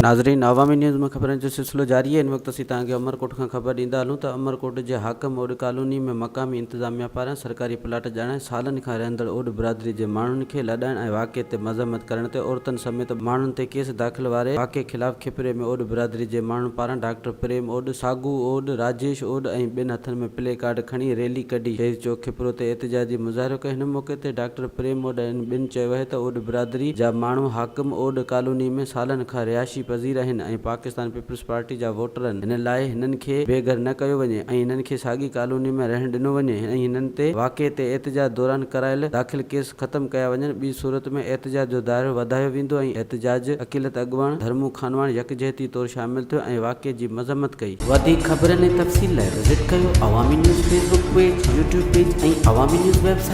ناظرين عوامي نيوز ۾ خبرن جو سلسلو جاري آهي ان وقت اسين توهان کي عمرڪوٽ کان خبر ڏيندا هلون ته عمرڪوٽ جي حاڪم اوڏ ڪالوني ۾ مقامي انتظاميا پاران سرڪاري پلاٽ ڄاڻائي سالن کان رهندڙ اوڏ برادري جي ماڻهن کي لڏائڻ ۽ واقعي تي مذمت ڪرڻ تي عورتن سميت ماڻهن تي ڪيس داخل واري واقعي خلاف کپري ۾ اوڏ برادري جي ماڻهن پاران ڊاڪٽر پريم اوڏ، ساگو اوڏ، راجيش اوڏ ۽ ٻين هٿن ۾ پلي ڪارڊ کڻي ريلي ڪڍي شهيد چوڪ کپرو تي احتجاجي مظاهرو ڪيو هن موقعي تي ڊاڪٽر پريم اوڏ ۽ ٻين چيو آهي ته اوڏ برادري جا ماڻهو حاڪم اوڏ ڪالوني ۾ سالن کان رهائشي پذير آهن ۽ پاڪستان پيپلز پارٽي جا ووٽر آهن هن لاء هنن کي بي گهر نه ڪيو وڃي ۽ هنن کي ساڳي ڪالوني ۾ رهڻ ڏنو وڃي ۽ هنن تي واقعي تي احتجاج دوران ڪرايل داخل ڪيس ختم ڪيا وڃن ٻي صورت ۾ احتجاج جو دائرو وڌايو ويندو ۽ احتجاج اقليت اڳواڻ ڌرمو خانواڻ يڪجهتي طور شامل ٿيو ۽ واقعي جي مذمت ڪئي. وڌيڪ خبرن ۽ تفصيل لاء وزٽ ڪيو Awami news Facebook page, YouTube page ۽ Awami news website.